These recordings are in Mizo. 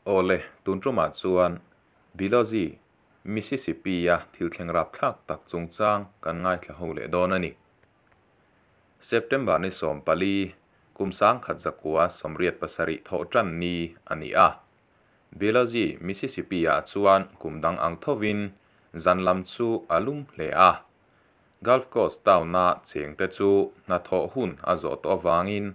Awle, tun tumah chuan Biloxi, Mississippi-a thil thleng rapthlak tak chungchang kan ngaithla ho leh dawn a ni. September ni 14, kum 1987 thawh tan ni a ni a. Biloxi, Mississippi-ah chuan kum dang ang thovin zan lam chu a lum hle a. Gulf Coast town-a chengte chu hnathawh hun a zawh tawh avangin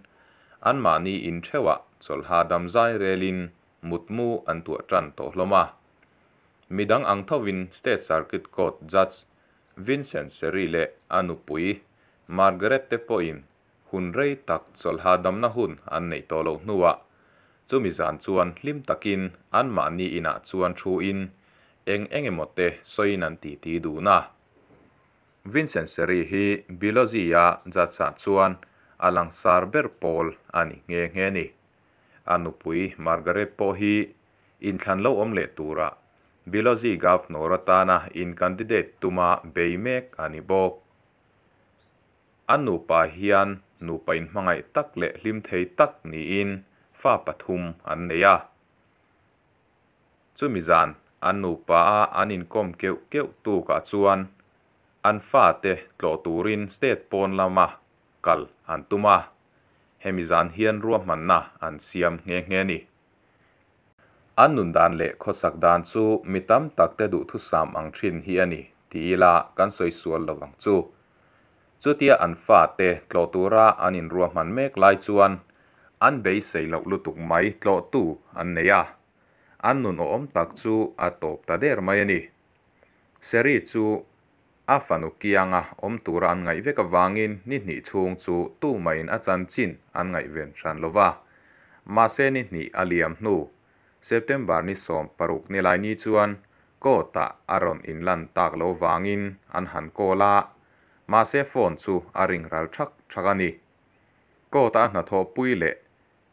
anmahni in theuhah chawlha damzai relin mutmu an tuah tan tawh hlawm a. Midang ang thovin State Circuit Court Judge Vincent Seri leh a nupui Margaret te pawhin hun rei tak chawlha damna hun an neih tawh loh hnuah chumi zan chuan hlim takin anmahni inah chuan thuin eng eng emaw te sawiin an titi dun a. Vincent Seri hi Biloxi-a judge-ah chuan a langsar ber pawl a ni nghe nghe a ni. A nupui Margaret pawh hi inthlan lo awm leh turah Biloxi Governor atana in candidate tuma bei mek a ni bawk. An nupa hian nupa inhmangaih tak leh hlim thei tak niin fa pathum an nei a. Chumi zan an nupa a an inkawm keuh keuh tukah chuan an fate tlawh turin state pawn lama kal an tum a, hemi zan hian ruahmanna an siam nghe nghe a ni. An nun dan leh khawsak dan chu mi tam tak te duhthusam ang thin hi a ni ti ila kan sawi sual lo ang chu. Chutia an fate tlawh tura an inruahman mek lai chuan an beisei loh lutuk mai tlawhtu an nei a, an nun awhawm tak chu a tawp ta der mai a ni. Seri chu a fanu kianga awm tura an ngaih vek avangin ni hnih chhung chu tumahin a chanchin an ngaihven hran lo va. Mahse ni hnih a liam hnu, September ni 16 ni lai ni chuan court-ah a rawn inlan tak lo vangin an han call a, mahse phone chu a ring ral thak thak a ni. Court-a a hnathawhpui leh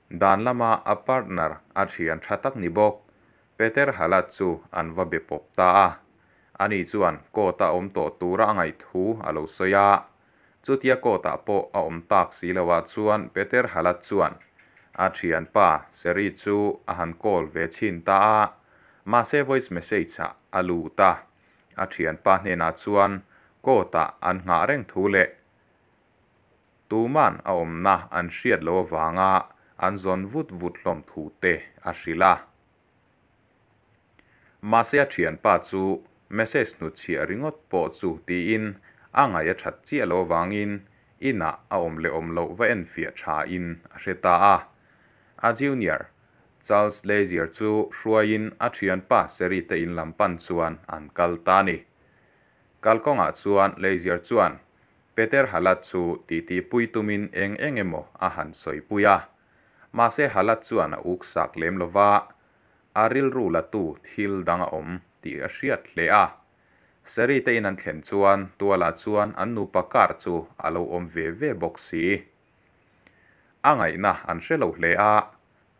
dan lama a partner a thian tha tak ni bawk, Peter Halat chu an va be pawp ta a. Ani chuan court-a awm tawh tura a ngaih thu a lo sawi a. Chutia court-ah pawh a awm tak si loah chuan Peter Halat chuan a thianpa Seri chu a han call ve chhin ta a, mahse voice message-ah a lut a. A thianpa hnenah chuan court-ah an nghah reng thu leh tuman a awmna an hriat loh avanga an zawn vut vut hlawm thu te a hrilh a. Mahse a thianpa chu message hnutchhiah ringawt pawh chu tiin a ngaih a that chiah loh avangin inah a awm leh awm loh va enfiah thain a hre ta a. A junior Charles Lazier chu hruaiin a thianpa Seri te in lam pan chuan an kal ta a ni. Kalkawngah chuan Lazier chuan Peter Halat chu titi pui tumin eng eng emaw a han sawipui a. Mahse Halat chuan a uk sak lem lova, a rilru latu thil dang a awm tih a hriat hle a. Seri te in an thlen chuan tualah chuan an nupa car chu a lo awm ve ve bawk si. A ngaihna an hre lo hle a,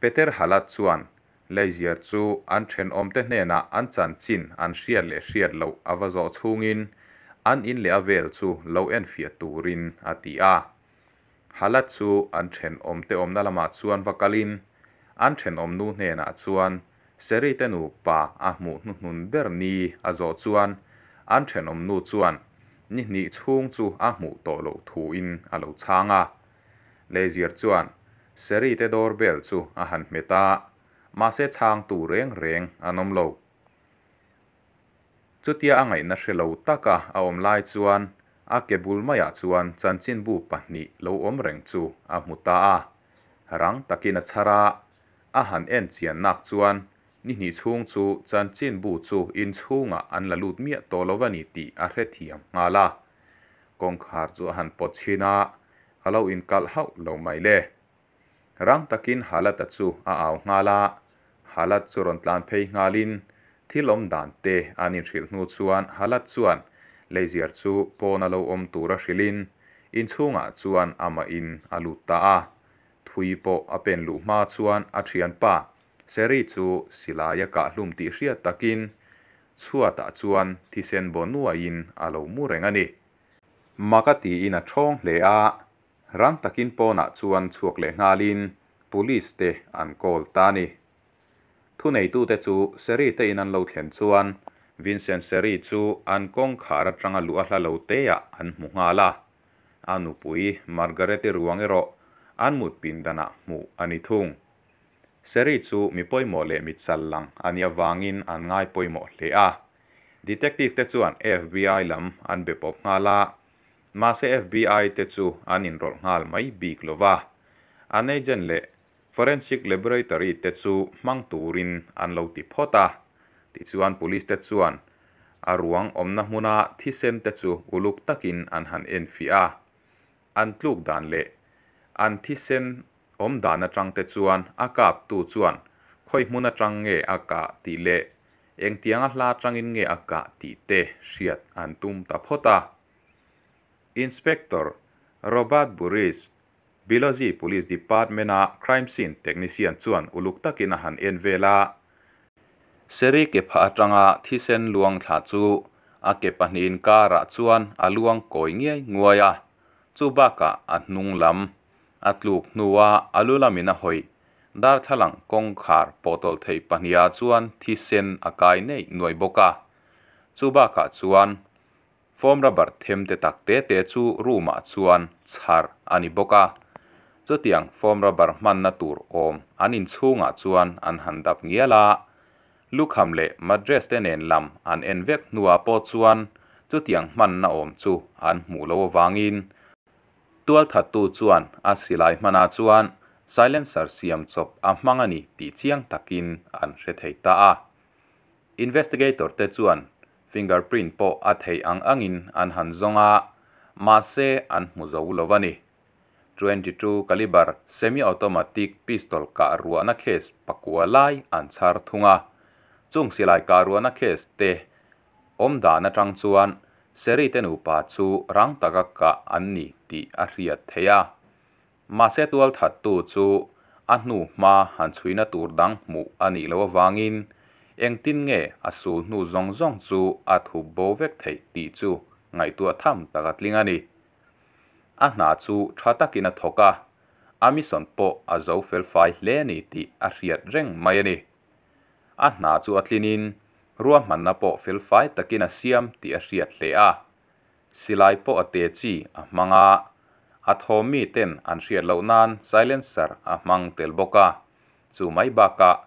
Peter Halat chuan Leiziar chu an thenawmte hnenah an chanchin an hriat leh hriat loh a va zawh chhungin an in leh a vel chu lo enfiah turin a ti a. Halat chu an thenawmte awmna lamah chuan va kalin an thenawm nu hnenah chuan Serite nupa a hmuh hnuhnun ber ni a zawh chuan an thenawm nu chuan ni hnih chhung chu a hmuh tawh loh thuin a lo chhang a. Leiziar chuan Serite doorbell chu a han hmet a, mahse chhangtu reng reng an awm lo. Chutia a ngaihna hre lo taka a awm lai chuan a ke bul maiah chuan chanchinbu pahnih lo awm reng chu a hmu ta a. Rang takin a chhar a, a han en chian nak chuan ni hnih chhung chu chanchinbu chu inchhungah an la lut miah tawh lo a ni tih a hrethiam nghal a. Kawngkhar chu a han pawt chhin a, a lo inkalh hauh lo mai le. Rang takin Halat-a chu a au nghal a, Halat chu rawn tlan phei nghalin thil awm dan te an inhrilh hnu chuan Halat chuan leiziar chu pawn a lo awm tur a hrilhin inchhungah chuan amahin a lut ta a. Thui pawh a pen luh hma chuan a thianpa Seri chu silai a kah hlum tih hriat takin chhuatah chuan thisen baw nuaiin a lo mu reng a ni. Maka tiin a thawng hle a, Rang takin pawnah chuan chhuak leh nghalin Police te an call ta a ni. Thuneitute chu Seri te in an lo thlen chuan Vincent Seri chu an kawngkhar atanga luh a hla lo teah an hmu nghal a. A nupui Margaret-i ruang erawh an mut pindanah hmuh a ni thung. Seri chu mi pawimawh leh mi chal lang a nih avangin an ngai pawimawh hle a. Detective te chuan FBI lam an be pawp nghal a, mahse FBI te chu an inrawlh nghal mai bik lo va. An agent leh Forensic Laboratory te chu hmang turin an lo ti phawt a. Tichuan Police te chuan a ruang awmna hmuna thisen te chu uluk takin an han enfiah a. An tluk dan leh an thisen awm dan atang te chuan a kaptu chuan khawi hmun atang nge a kah tih leh engtianga hla atangin nge a kah tih te hriat an tum ta phawt a. Inspector Robert Burris, Biloxi Police Department-a Crime Scene Technician chuan uluk takin a han en vel a. Seri ke phah atanga thisen luang thla chu a ke pahnihin karah chuan a luang kawi ngiai nguai a, chu bakah a hnung lam a tluk hnua a lu lamin a hawi. Darthlalang kawngkhar pawhtawlh theih pahniha chuan thisen a kai neih nuaih bawk a, chu bakah chuan Foam rubber them te tak te te chu room ah chuan chhar a ni bawk a, chutiang foam rubber hmanna tur awm an inchhungah chuan an han dap ngial a, lukham leh mattress te nen lam an en vek hnuah pawh chuan chutiang hmanna awm chu an hmuh loh avangin tualthattu chuan a silai hmanah chuan silencer siam chawp a hmang a ni tih chiang takin an hre thei ta a. Investigator te chuan Fingerprint pawh a theih ang angin an han zawng a, mahse an hmu zo lo a ni. 22 caliber semi-automatic pistol kah ruahna case pakua lai an chhar thung a. Chung silai kah ruahna case te awm dan atang chuan Seri te nupa chu rang taka kah an ni tih a hriat theih a. Mahse tualthattu chu a hnu hma han chhuina tur dang hmuh a nih loh avangin engtin nge a sul hnu zawng zawng chu a thup bo vek theih tih chu ngaihtuah tham tak a tling a ni. A hna chu tha takin a thawk a, a mission pawh a zo felfai hle a ni tih a hriat reng mai a ni. A hna chu a tlinin ruahmanna pawh felfai takin a siam tih a hriat hle a. Silai pawh a te chi a hmang a, a thawm mi ten an hriat loh nan silencer a hmang tel bawk a, chu mai bakah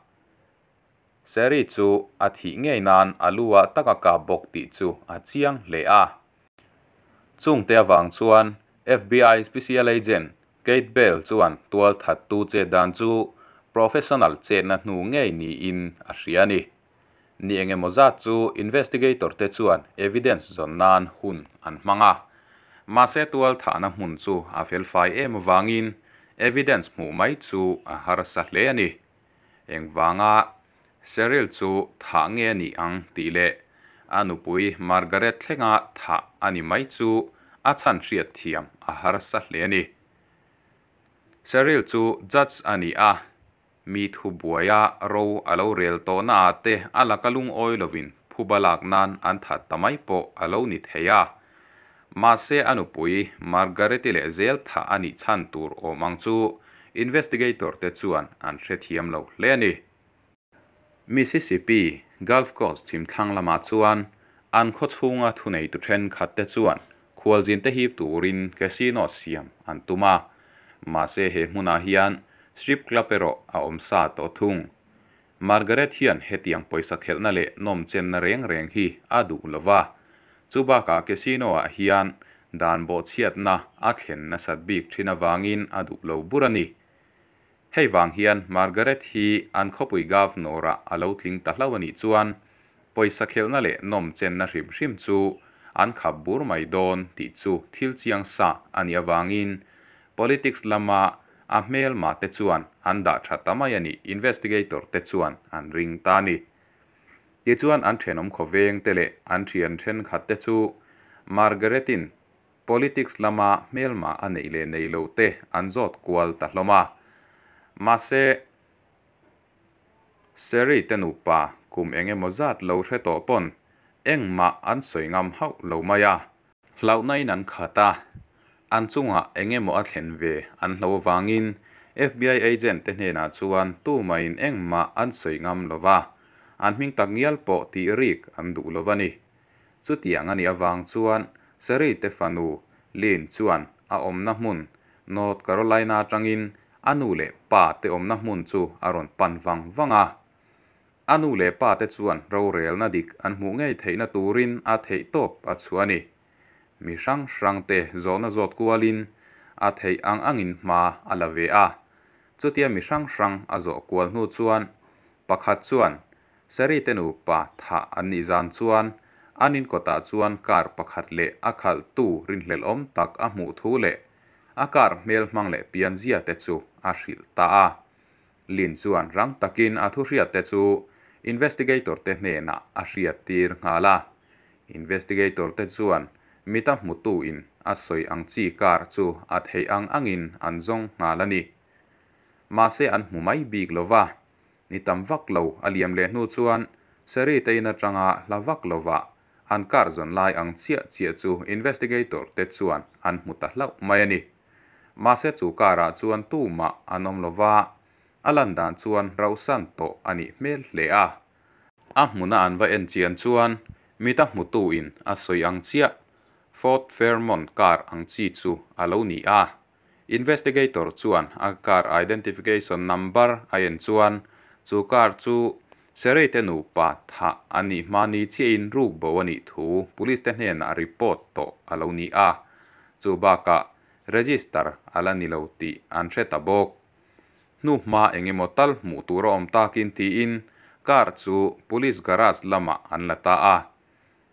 Sherry chu a thih ngei nan a lu ah tak a kap bawk tih chu a chiang hle a. Chungte avang chuan FBI Special Agent Kate Bell chuan tual thattu chet dan chu professional chetna hnu ngei niin a hria a ni. Ni eng emaw zat chu investigator te chuan evidence zawn nan hun an hmang a. Mahse tual thahna hmun chu a felfai em avangin evidence hmuh mai chu a harsa hle a ni. Engvanga Cheryl chu thah nge a nih ang tih leh a nupui Margaret thlenga thah a ni mai chu a chhan hriat thiam a harsa hle a ni. Cheryl chu judge a ni a. Mi thu buaia ro a lo rel tawhna ah te a laka lungawi lovin phuba lak nan an that ta mai pawh a lo ni thei a. Mahse a nupui Margaret-i leh zel thah a nih chhan tur awm ang chu investigator te chuan an hrethiam lo hle a ni. Mississippi Gulf Coast chhimthlang lamah chuan an khaw chhunga thuneitu thenkhat te chuan khualzin te hip turin casino siam an tum a, mahse he hmunah hian strip club erawh a awm sa tawh thung. Margaret hian hetiang pawisa khelhna leh nawmchenna reng reng hi a duh lo va, chu bakah casino ah hian dan bawhchhiatna a thlen nasat bik thin avangin a duh lo bur a ni. Hei vang hian Margaret hi an khawpui Governor-ah a lo tling ta hlauh a nih chuan pawisa khelhna leh nawm chenna hrim hrim chu an khap bur mai dawn tih chu thil chiang sa a nih avangin politics lama a hmelma te chuan an dah tha ta mai a nih investigator te chuan an ring ta a ni. Tichuan an thenawm khawveng te leh an thian thenkhat te chu Margaret-in Politics lama hmelma a neih leh neih loh te an zawt kual ta hlawm a. Mahse, Sherry te nupa kum eng emaw zat lo hre tawh pawn engmah an sawi ngam hauh lo mai a. Hlauhna in an khat a, an chungah eng emaw a thlen ve an hlo avangin FBI agent te hnenah chuan tumahin engmah an sawi ngam lova, an hming takngial pawh tih rik an duh lova ni. Chutiang a nih avang chuan Sherry te fanu Lynn chuan a awmna hmun North Carolina atangin a nu leh pa te awmna hmun chu a rawn pan vang vang a. A nu leh pa te chuan rorelna dik an hmuh ngei theihna turin a theihtawp a chhuah a ni. Mi hrang hrang te zawhna zawt kualin a theih ang angin hma a la ve a. Chutia mi hrang hrang a zawh kual hnu chuan pakhat chuan Sherry te nupa thah an nih zan chuan an in kawtah chuan car pakhat leh a khalhtu rinhlelh awm tak a hmuh thu leh a car hmelhmang leh pianzia te chu a hrilh ta a. Lin chuan rang takin a thu hriat te chu investigator te hnenah a hriat tir nghal a. Investigator te chuan mita hmutu in a sawi ang chi car chu a theih ang angin an zawng nghal a ni. Mahse an hmu mai bik lova, ni tam vak lo a liam leh hnu chuan Sherry te in atanga hla vak lovah an car zawn lai ang chiah chiah chu investigator te chuan an hmu ta hlauh mai a ni. Mahse chu car ah chuan tumah an awm lova, a lan dan chuan rauhsan tawh a nih hmel hle a. A hmuna an va en chian chuan mita hmutu in a sawi ang chiah Ford Fairmont car ang chi chu a lo ni a. Investigator chuan a car identification number a en chuan chu car chu Sherry te nupa thah a nih hma ni chiahin ruk bo a nih thu police te hnenah report tawh a lo ni a. Chu bakah register a la ni lo tih an hre ta bawk. Hnu hma eng emaw tal hmuh tur a awm takin tiin car chu police garage lamah an la ta a.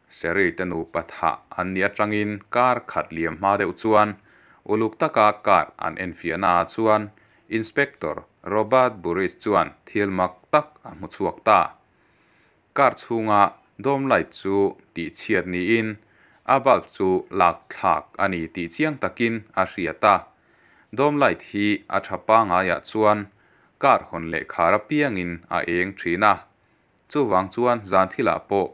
Sherry te nupa thah an nih atangin car khat liam hma deuh chuan uluk taka car an enfiahna ah chuan Inspector Robert Burris chuan thil mak tak a hmu chhuak ta. Car chhunga dome light chu tihchhiat niin a bulb chu lak thlak a ni tih chiang takin a hriat a. Dome light hi a tha pangaiah chuan car hawn leh khar apiangin a eng thin a. Chuvang chuan zan thilah pawh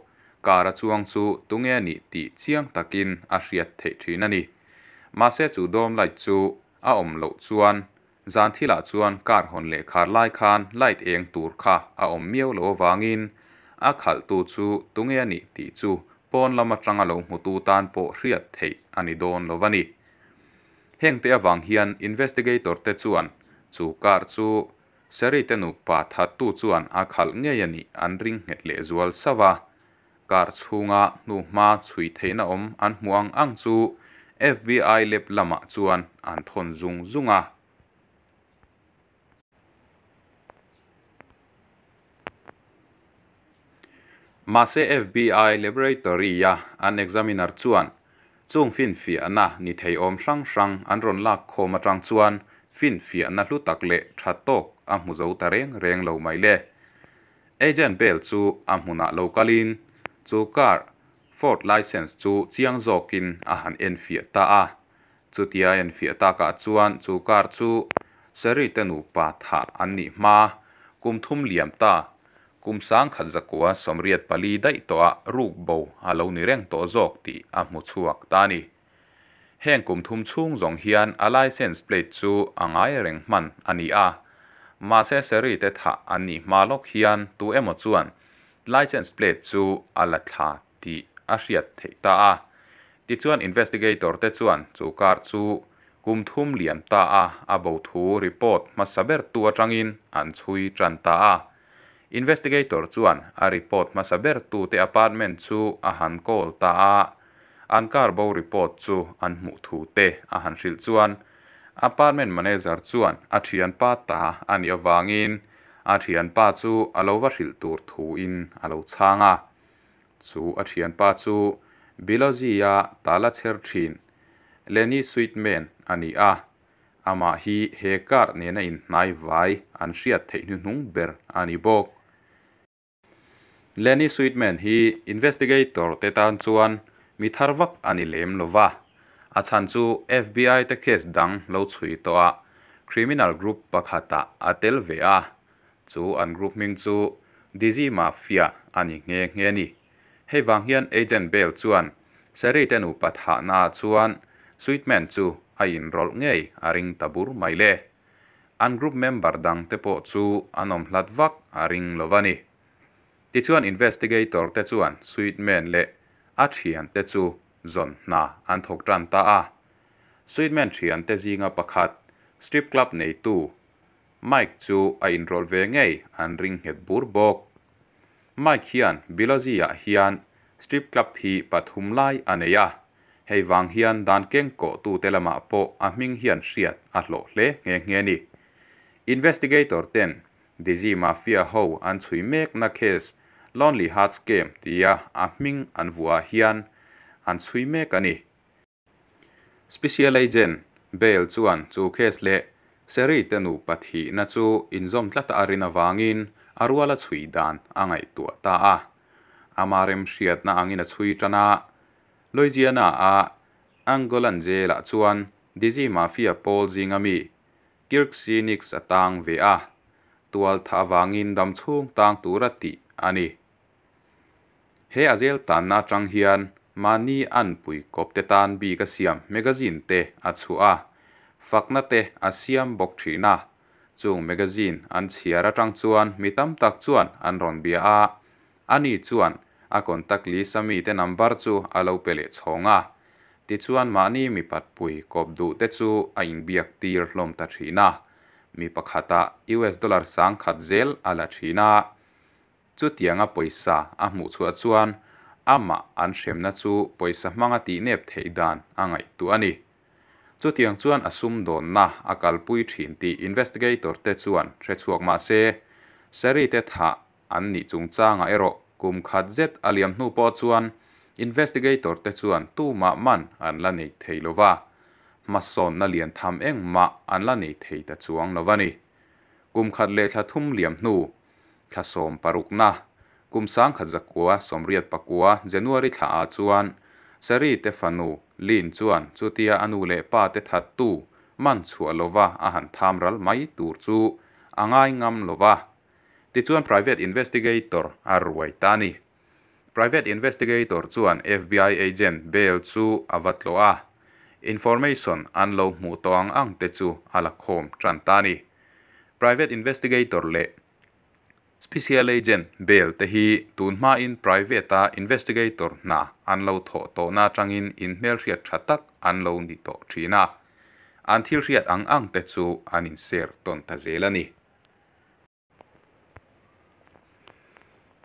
car a chuang chu tunge a nih tih chiang takin a hriat theih thin a ni. Mahse chu dome light chu a awm loh chuan zan thilah chuan car hawn leh khar lai khan light eng tur kha a awm miau loh avangin a khalhtu chu tunge a nih tih chu pawn lam atanga lo hmutu tan pawh hriat theih a ni dawn lo a ni. Hengte avang hian investigator te chuan chu car chu Sherry te nupa thattu chuan a khalh ngei a nih an ring nghet leh zual sauh a. Car chhunga hnuhma chhui theihna awm an hmuh ang ang chu FBI lab lamah chuan an thawn zung zung a. Mahse FBI laboratory-a an examiner chuan Chung finfiahna ni thei awm hrang hrang an rawn lak khawm atang chuan finfiahna hlu tak leh tha tawk a hmu zo ta reng reng lo mai le. Agent Bell chu a hmunah lo kalin chu car Ford licence chu chiang zawkin a han enfiah ta a. Chutia a enfiah takah chuan chu car chu Sherry te nupa thah an nih hma kum thum liam ta Kum sangkhat zakua 84 daih tawhah ruk bo a lo ni reng tawh zawk tih a hmu chhuak ta a ni. Heng kum thum chhung zawng hian a licence plate chu a ngai reng hman a ni a. Mahse Sherry te thah an nih hma lawk hian tu emaw chuan licence plate chu a la thla tih a hriat theih ta a. Tichuan investigator te chuan chu car chu kum thum liam ta a a bo thu report hmasa ber tu atangin an chhui tan ta a. Investigator chuan a report hmasa ber tu te apartment chu a han call ta a, an car bo report chu an hmuh thu te a han hrilh chuan apartment manager chuan a thianpa ta a nih avangin a thianpa chu a lo va hrilh tur thu in a lo chhang a. Chu a thianpa chu Bilogy-a tala chher thin Lenny Sweetman a ni a, amah hi he car nena inhnai vai an hriat theih hnuhnung ber a ni bawk. Lenny Sweetman hi investigator te tan chuan mi thar vak a ni lem lo va, a chhan chu FBI te case dang lo chhui tawh a, criminal group pakhatah a tel ve a, Chu an group hming chu Dizzy Mafia a ni nghe nghe a ni. Hei vang hian Agent Bell chuan Sherry te nupa thahnaah chuan Sweetman chu a inrawlh ngei a ring ta bur mai le. An group member dang te pawh chu an awm hlat vak a ring lo a ni. Tichuan investigator te chuan Sweetman leh a thiante chu zawn hna an thawk tan ta a. Sweetman thiante zinga pakhat strip club neitu Mike chu a inrawlh ve ngei an ring nghet bur bawk. Mike hian Biloxi ah hian strip club hi pathum lai a nei a, hei vang hian dan keng kawh tute lamah pawh a hming hian hriat a hlawh hle nghe nghe a ni. Investigator ten Dizzy Mafia ho an chhui mekna case Lonely Hearts Game tia a hming an vuah ah hian an chhui mek a ni. Special Agent Bale chuan chu case leh Sherry te nupa thihna chu inzawm tlata a rin avangin a ruala chhui dan a ngaihtuah ta a. Ama remhriatna angin a chhui tan a. Louisiana-a Angolan Jail-ah chuan Dizzy Mafia pawl zinga mi Kirk C. Nix a tang ve a, tual tha avangin dam chhung tang tura tih a ni. He a zel tanna atang hian mahni anpui kawp te tan bik a siam magazine te a chhuah a, fakna te a siam bawk thin a. Chung magazine an chhiar atang chuan mi tam tak chuan an rawn bia a, ani chuan a contact list a mite number chu a lo pe leh chhawng a. Tichuan mahni mipat pui kawp duh te chu a inbiak tir hlawm ta thin a, mi pakhatah US dollar 1000 zel a la thin a. Chutianga pawisa a hmuh chhuah chuan amah an hremna chu pawisa hmanga tihnep theih dan a ngaihtuah a ni. Chutiang chuan a sumdawnna a kalpui thin tih investigator te chuan hre chhuak mah se, Sherry te thah an nih chungchangah erawh kum khat zet a liam hnu pawh chuan investigator te chuan tumah man an la nei thei lo va, hmasawnna lian tham engmah an la nei thei ta chuang lo a ni. Kum khat leh thla thum liam hnu Thla 16na, kum 1989 January thla ah chuan Sari te fanu Lin chuan chutia a nu leh pa te thattu man chhuah lova a han tham ral mai tur chu a ngai ngam lova. Tichuan private investigator a ruai ta a ni. Private investigator chuan FBI agent Bell chu a va tlawh a, information an lo hmuh tawh ang ang te chu a la khawm tan ta a ni. Private investigator leh Special Agent Bell te hi tun hmain private-a investigator hna an lo thawh tawhna atangin inhmelhriat tha tak an lo ni tawh thin a, an thil hriat ang ang te chu an inser tawn ta zel a ni.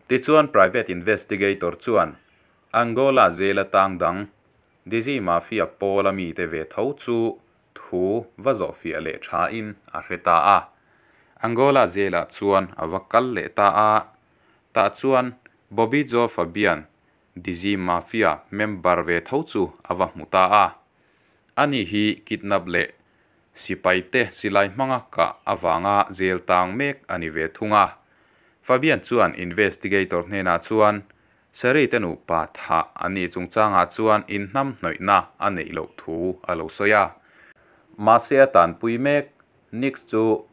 Tichuan private investigator chuan Angola jail atang dang Dizzy Mafia pawla mite ve tho chu thu va zawhfiah leh thain a hre ta a. Angola jail-ah chuan a va kal leh ta a. Tah chuan Bobby Joe Fabian, Dizzy Mafia member ve tho chu a va hmu ta a. Ani hi kidnap leh sipaite silai hmanga kah avanga jail tang mek a ni ve thung a. Fabian chuan investigator hnenah chuan Sherry te nupa thah an nih chungchangah chuan inhnamhnawihna a neih loh thu a lo sawi a. Mahse a tanpui mek, Nix chu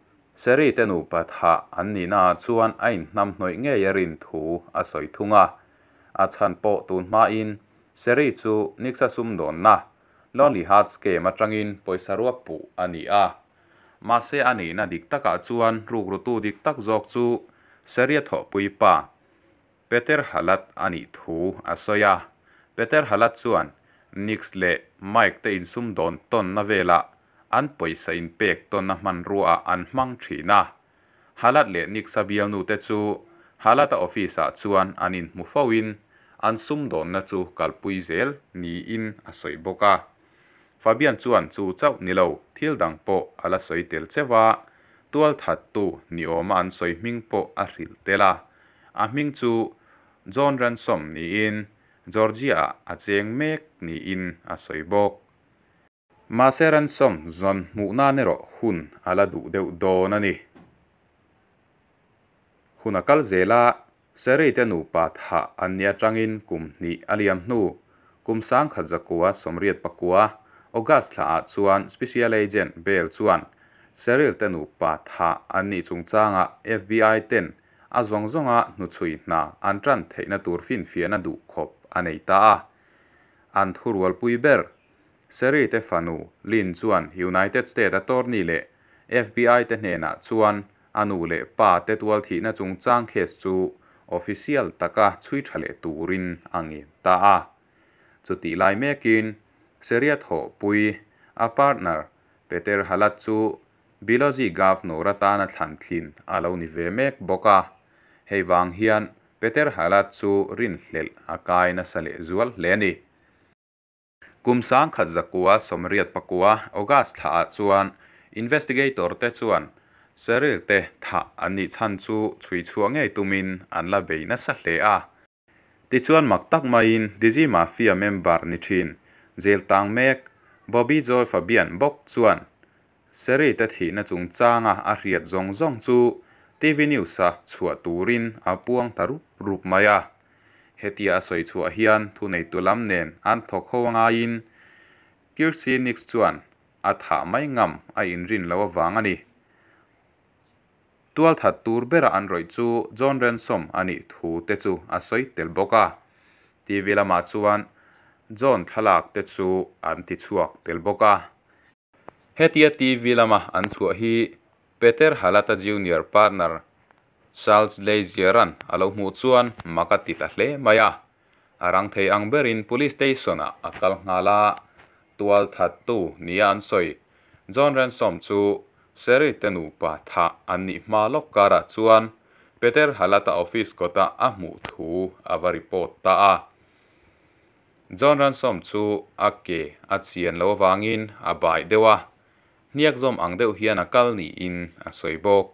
Sherry te nupa thah an nihnaah chuan a inhnamhnawih ngei a rin thu a sawi thung a. A chhan pawh tun hmain Sherry chu Nix-a sumdawnna Lonely Hearts Game atangin pawisa ruak puh a ni a. Mahse a nihna dik takah chuan rukrutu dik tak zawk chu Sherry-a thawhpui pa Peter Halat a nih thu a sawi a. Peter Halat chuan Nix leh Mike te insumdawn tawnna velah an pawisa inpek tawnna hmanruaah an hmang thin a. Halat leh Nix-a bialnu te chu Halat-a office-ah chuan an inhmu foin an sumdawnna chu kalpui zel niin a sawi bawk a. Fabian chuan chu chauh ni lo, thil dang pawh a la sawi tel cheu a, tualthattu ni awma an sawi hming pawh a hrilh tel a. A hming chu John Ransom niin Georgia-ah a cheng mek niin a sawi bawk. Mahse Ransom zawn hmuh nan erawh hun a la duh deuh dawn a ni. Hun a kal zel a, Sherry te nupa thah an nih atangin kum hnih a liam hnu, kum 1989, August thlaah chuan Special Agent Bell chuan Cheryl te nupa thah an nih chungchangah FBI ten a zawng zawnga hnuchhui hna an tan theihna tur finfiahna duh khawp a nei ta a. An thurualpui ber, Sherry te fanu Lynn chuan United States attorney leh FBI te hnenah chuan a nu leh pa te tualthihna chungchang case chu official taka chhui tha leh turin a ngen ta a. Chutih lai mekin Seria thawhpui a partner Peter Halat chu Biloxi Governor atana thlan tlin a lo ni ve mek bawk a. Hei vang hian Peter Halat chu rinhlelh a kai nasa lehzual hle a ni. Kum 1989 August thlaah chuan investigator te chuan Cheryl te thah an nih chhan chu chhui chhuah ngei tumin an la bei nasa hle a. Tichuan mak tak maiin Dizzy Mafia member ni thin jail tang mek Bobby Joe Fabian bawk chuan Cheryl te thihna chungchanga a hriat zawng zawng chu TV News a chhuah turin a puang ta rup rup mai a. Hetia a sawi chhuah hian thuneitu lam nen an thawk ho ngaiin Kirsi Nix chuan a thah mai ngam a inrin loh avang a ni. Tualthat tur bera an rawih chu John Ransom a nih thu te chu a sawi tel bawk a. TV lamah chuan John thlalak te chu an ti chhuak tel bawk a. Hetia TV lama an chhuah hi Peter Halata junior partner Charles Lezier-a'n a lo hmuh chuan mak a ti ta hle mai a. A rang thei ang berin police station-ah a kal nghal a, tual thattu nia an sawi. John Ransom chu Sherry te nupa thah an nih hma lawk karah chuan Peter Halata office kawtah a hmuh thu a va report ta a. John Ransom chu a ke a chian loh avangin a bai deuh a, hniak zawm ang deuh hian a kal niin a sawi bawk.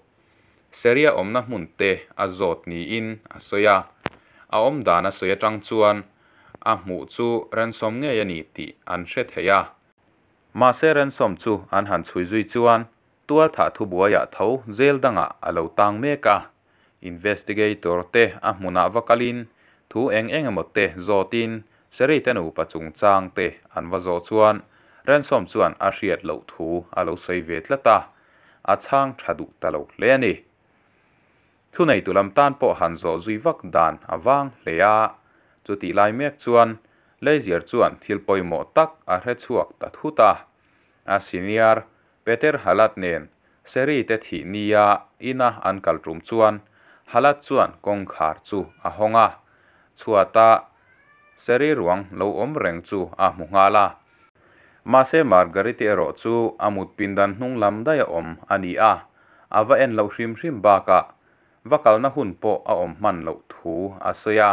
Seria awmna hmun te a zawt niin a sawi a, a awm dan a sawi atang chuan a hmuh chu Ransom ngei a ni tih an hre thei a. Mahse Ransom chu an han chhui zui chuan tualthah thubuaiah tho jail dangah a lo tang mek a, Investigator te a hmunah va kalin thu eng eng emaw te zawtin Sherry te nupa chungchang te an va zawh chuan Ransom chuan a hriat loh thu a lo sawi ve tlat a, a chhang tha duh ta lo hle a ni. Thuneitu lam tan pawh han zawh zui vak dan a vang hle a, chutih lai mek chuan Lezier chuan thil pawimawh tak a hre chhuak ta thut a, a senior Peter Halat nen Sherry te thih nia ina an kal tum chuan Halat chuan kawngkhar chu a hawng a, chhuata Sherry ruang lo awm reng chu a hmu nghal a. Mahse Margariti erawh chu a mut pindan hnung lam daih a awm a ni a, a va en loh hrim hrim bakah va kalna hun pawh a awm hman loh thu a sawi a,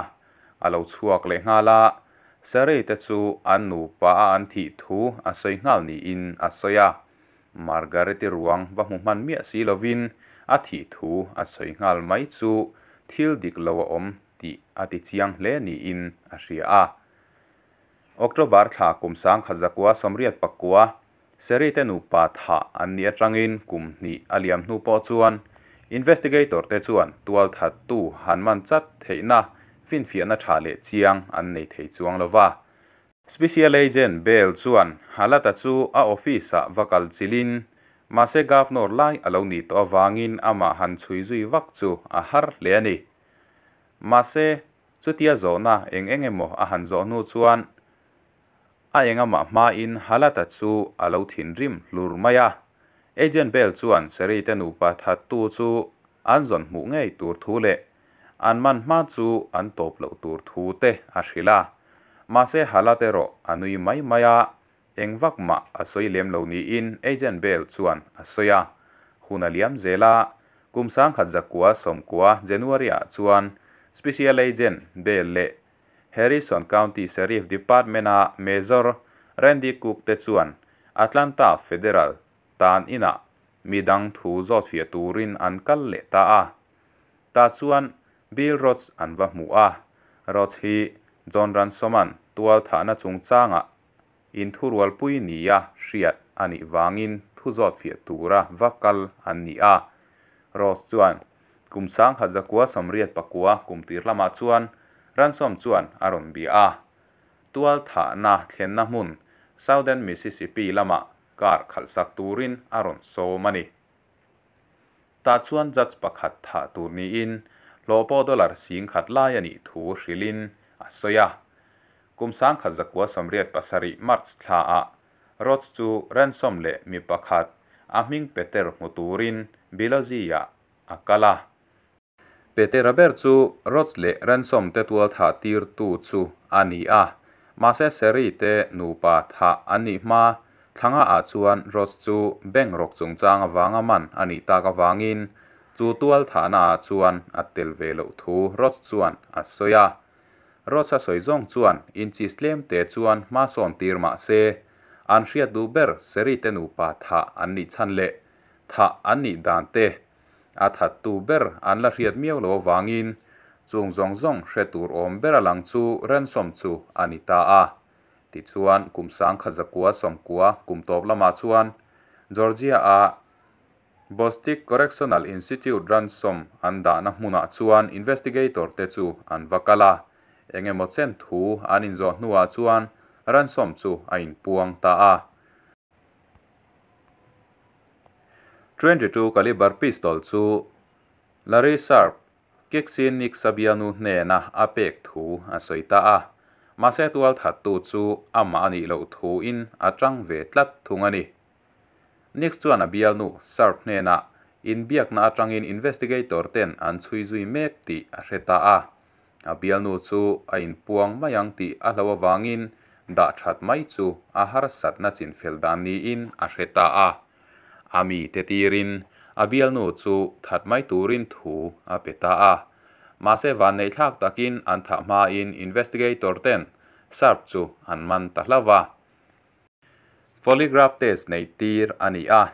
a lo chhuak leh nghal a, Sherry te chu an nupa a an thih thu a sawi nghal niin a sawi a. Margareti ruang va hmu hman miah si lovin a thih thu a sawi nghal mai chu thil dik lo a awm tih a ti chiang hle niin a hria a. October thla kum 1989 Sherry te nupa thah an nih atangin kum hnih a liam hnu pawh chuan investigator te chuan tualthattu han man chat theihna finfiahna tha leh chiang an nei thei chuang lova. Special Agent Bell chuan Halata chu a office-ah va kal chilhin, mahse Governor lai a lo nih tawh avangin amah han chhui zui vak chu a har hle a ni. Mahse, chutia zawhna eng eng emaw a han zawh hnu chuan a engamah hmain Halata chu a lo thinrim hlur mai a. Agent Bell chuan Sherry te nupa thattu chu an zawn hmuh ngei tur thu leh an man hma chu an tawp loh tur thu te a hrilh a. Mahse Halat erawh a nui mai mai a, eng vak mah a sawi lem lo niin Agent Bell chuan a sawi a. Hun a liam zel a, kum 1990 January-ah chuan Special Agent Bell leh Harrison County Sheriff Department-a Major Randy Cook te chuan Atlanta Federal tan inah midang thu zawt fiah turin an kal leh ta a. Tah chuan Bill Rhodes an va hmu a, Rhodes hi John Ransom-a'n tual thahna chungchangah inthurualpui nia hriat a nih vangin thu zawt fiah tura va kal an ni a. Rhodes chuan kum 1989 kum tir lamah chuan Ransom chuan a rawn bia a. Tual thahna thlenna hmun Southern Mississippi lamah car khalhsak turin a rawn sawm a ni. Tah chuan judge pakhat thah tur niin hlawh pawh dollar 10,000 lai a nih thu hrilhin a sawi a. Kum 1987 March thlaah Rhodes chu ransom leh mi pakhat a hming Peter hmu turin Bilogy-ah a kal a. Petera ber chu Rhodes leh Ransom te tualthah tirtu chu a ni a, mahse Sherry te nupa thah an nih hma thla nga ah chuan Rhodes chu bank rawk chungchang avanga man a nih tak avangin chu tualthahna ah chuan a tel ve loh thu Rhodes chuan a sawi a. Rhodes a sawi zawng chuan inches tlem te chuan hma sawn tir mahse an hriat duh ber Sherry te nupa thah an nih chhan leh thah an nih dan te a thattu ber an la hriat miau loh avangin chung zawng zawng hre tur awm ber a lang chu Ransom chu a ni ta a. Tichuan kum 1990 kum tawp lamah chuan Georgia a Bostic Correctional Institute Ransom an dahna hmunah chuan investigator te chu an va kal a, eng emaw chen thu an inzawh hnuah chuan Ransom chu a inpuang ta a. 22 caliber pistol chu Larry Sharpe, Kixi Nix a bialnu hnena a pek thu a sawi ta a, mahse tualthattu chu amah a nih loh thuin a tang ve tlat thung a ni. Nix chuan a bialnu Sharpe hnenah inbiakna atangin investigator ten an chhui zui mek tih a hre ta a, a bialnu chu a inpuang mai ang tih a hlauh avangin dah that mai chu a harsatna chinfel dan niin a hre ta a. A mite tirin a bialnu chu that mai turin thu a pe ta a. Mahse vanneih thlak takin an thah hmain investigator ten Sharpe chu an man ta hlauh a. Polygraph test neih tir a ni a,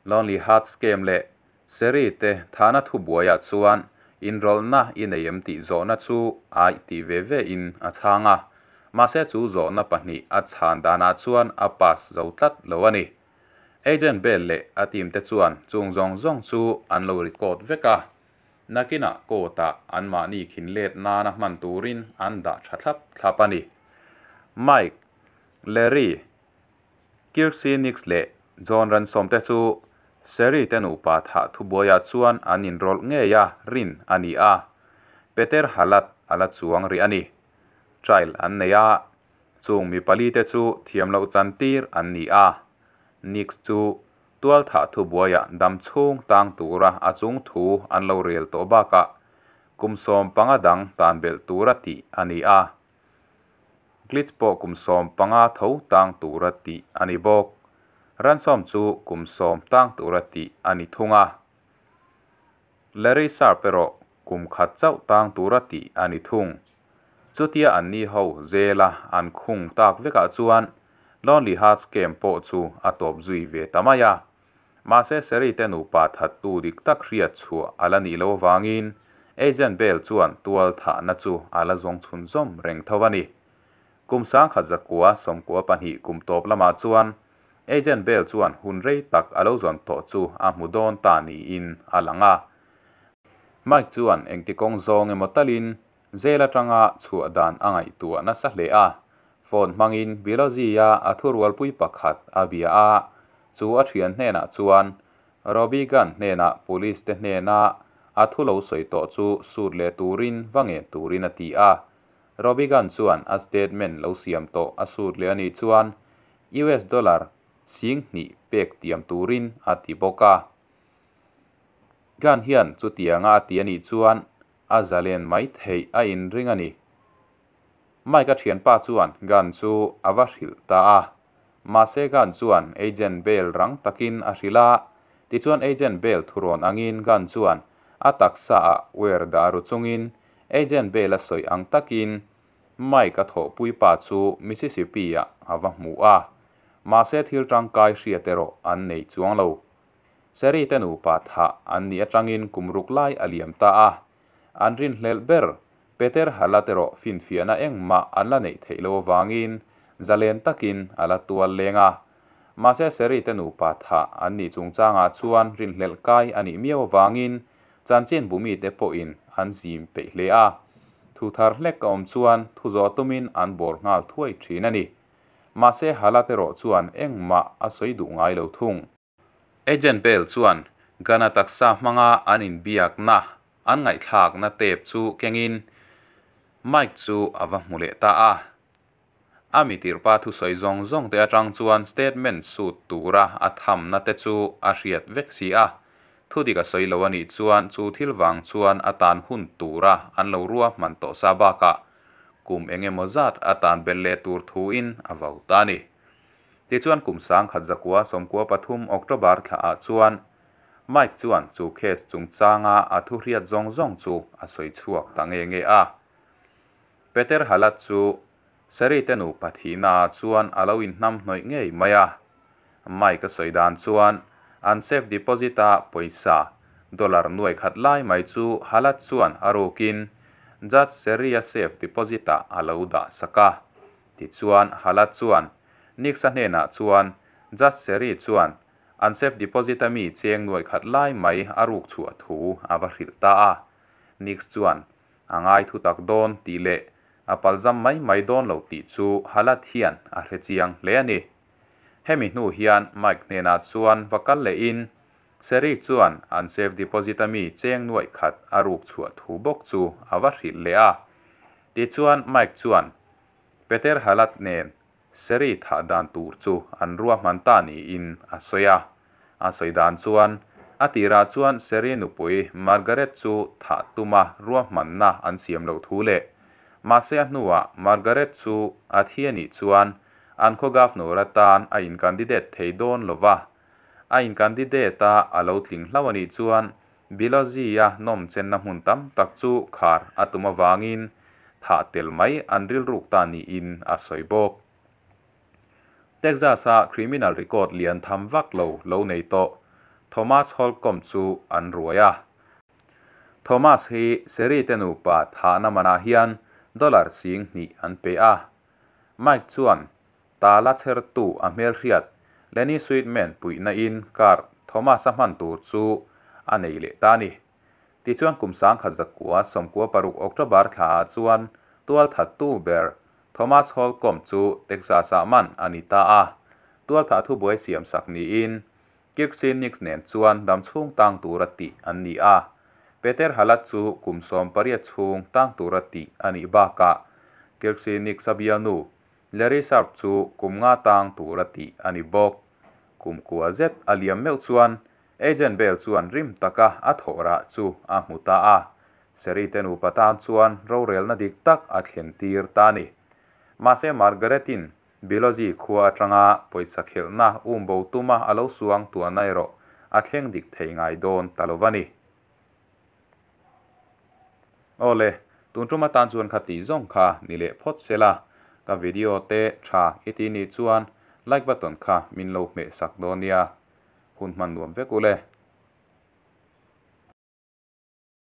Lonely Hearts Game leh Sherry te thahna thubuaiah chuan inrawlhna i nei em tih zawhna chu aih tih ve ve in a chhang a. Mahse chu zawhna pahnih a chhan danah chuan a pass zo tlat lo a ni. Agent Bell leh a team te chuan chung zawng zawng chu an lo record vek a, nakinah court ah anmahni khin let nana hman turin an dah tha thlap thlap a ni. Mike, Larry, Kirksey Nix leh John Ransom te chu Sherry te nupa thah thubuaiah chuan an inrawlh ngei a rin a ni a, Peter Halat a la chuang rih a ni. Trial an nei a, Chung mi pali te chu thiam loh chan tir an ni a, Nix chu tual thah thubuaiah dam chhung tang tura a chung thu an lo rel tawh bakah kum 15 dang tan belh tura tih a ni a. Glitz pawh kum 15 tho tang tura tih a ni bawk. Ransom chu kum 10 tang tura tih a ni thung a. Larry Sharpe erawh kum khat chauh tang tura tih a ni thung. Chutia an ni ho zela an khung tak vekah chuan Lonely Hearts Game pawh chu a tawp zui ve ta mai a. Mahse Sherry te nupa thattu dik tak hriat chhuah a la nih loh avangin Agent Bell chuan tual thahna chu a la zawng chhunzawm reng tho a ni. Kum 1992 kum tawp lamah chuan Agent Bell chuan hun rei tak a lo zawn tawh chu a hmu dawn ta niin a lang a. Mike chuan engti kawng zawng emaw talin jail atanga chhuah dan a ngaihtuah nasa hle a. Phone hmangin Bilogy-a a thurualpui pakhat a bia a, chu a thian hnenah chuan Robbie Gunn hnenah police te hnena a thu lo sawi tawh chu sut leh turin va ngen turin a ti a. Robbie Gunn chuan a statement lo siam tawh a sut leh a nih chuan US dollar 2000 pek tiam turin a ti bawk a. Gunn hian chutianga a ti a nih chuan a zalen mai theih a inring a ni. Mike a thianpa chuan Gunn chu a va hrilh ta a. Mahse Gunn chuan Agent Bell rang takin a hrilh a, tichuan Agent Bell thurawn angin Gunn chuan a taksa ah wer dah ru chungin Agent Bell a sawi ang takin Mike a thawhpui pa chu Mississippi ah a va hmu a. Mahse thil tangkai hriat erawh an nei chuang lo. Sherry te nupa thah an nih atangin kum ruk lai a liam ta a. An rinhlelh ber Peter Halat erawh finfiahna engmah an la neih theih loh avangin zalen takin a la tual leng a. Mahse Sherry te nupa thah an nih chungchangah chuan rinhlelh kai a nih miau avangin chanchin bumi te pawhin an zim peih hle a. Thu thar hlek a awm chuan thu zawh tumin an bawr nghal thuai thin a ni. Mahse Halat erawh chuan engmah a sawi duh ngai lo thung. Agent Bell chuan Gunn-a taksa hmanga an inbiakna an ngaihthlakna tape chu kengin Mike chu a va hmu leh ta a. A mi tirhpa thusawi zawng zawng te atang chuan statement sut tura a thamna te chu a hriat vek si a. Thudik a sawi lo anih chuan chu thil vang chuan a tan hun tura an lo ruahman tawh sa bakah kum engemaw zat a tan belh leh tur thu in a vau ta a ni. Tichuan kum 1993 October thla ah chuan Mike chuan chu case chungchanga a thu hriat zawng zawng chu a sawi chhuak ta nge nge a. Peter Halat chu Sherry te nupa thihna ah chuan a lo inhnamhnawih ngei mai a. Mike a sawi dan chuan an safe deposit a pawisa dollar nuai khat lai mai chu Halat chuan a rukin Judge Sherry-a safe deposit ah a lo dah sak a. Tichuan Halat chuan Nix-a hnenah chuan Judge Sherry chuan an safe deposit a mi cheng nuai khat lai mai a ruk chhuah thu a va hrilh ta a. Nix chuan a ngai thu tak dawn tih leh a palzam mai mai dawn lo tih chu Halat hian a hre chiang hle a ni. Hemi hnu hian Mike hnenah chuan va kal lehin Sherry chuan an safe deposit a mi cheng nuaih khat a ruk chhuah thu bawk chu a va hrilh leh a. Tichuan Mike chuan Peter Halat nen Sherry thah dan tur chu an ruahman ta niin a sawi a. A sawi dan chuan a tirah chuan Sherry nupui Margaret chu thah tuma ruahmanna an siam loh thu leh mahse a hnuah Margaret chu a thi a nih chuan an khaw Governor atan a in candidate thei dawn lova, a in candidate a a lo tling hlauh a nih chuan Bilogy-a nawmchenna hmun tam tak chu khar a tum avangin thah tel mai an rilruk ta niin a sawi bawk. Texas-a criminal record lian tham vak lo lo nei tawh Thomas Holcomb chu an ruai a. Thomas hi Sherry te nupa thahna manah hian dollar 2000 an pe a. Mike chuan tala chhertu a hmelhriat Lenny Sweetman puihna in car Thomas-a hman tur chu a nei leh ta a ni. Tichuan kum 1996 October thla ah chuan tual thattu ber Thomas Holcomb chu Texas-ah man a ni ta a. Tual thah thubuai siam sak niin Kirksey Nix nen chuan dam chhung tang tura tih an ni a. Peter Halat chu kum 18 chhung tang tura tih a nih bakah Kirksey Nix-a bialnu Larry Sharp chu kum nga tang tura tih a ni bawk. Kum kua zet a liam meuh chuan Agent Bell chuan rim taka a thawh rah chu a hmu ta a. Sherry te nupa tan chuan rorelna dik tak a thlen tir ta a ni. Mahse Margaret-in Bilogy khua atanga pawisa khelhna um bo tuma a lo suang tuahna erawh a thleng dik thei ngai dawn ta lo va ni. Awle, tun tum atan chuan kha tih zawng kha ni leh phawt se la, ka video te tha i ti nih chuan like button kha min lo hmeh sak dawn nia. Hun hman nuam vek u le.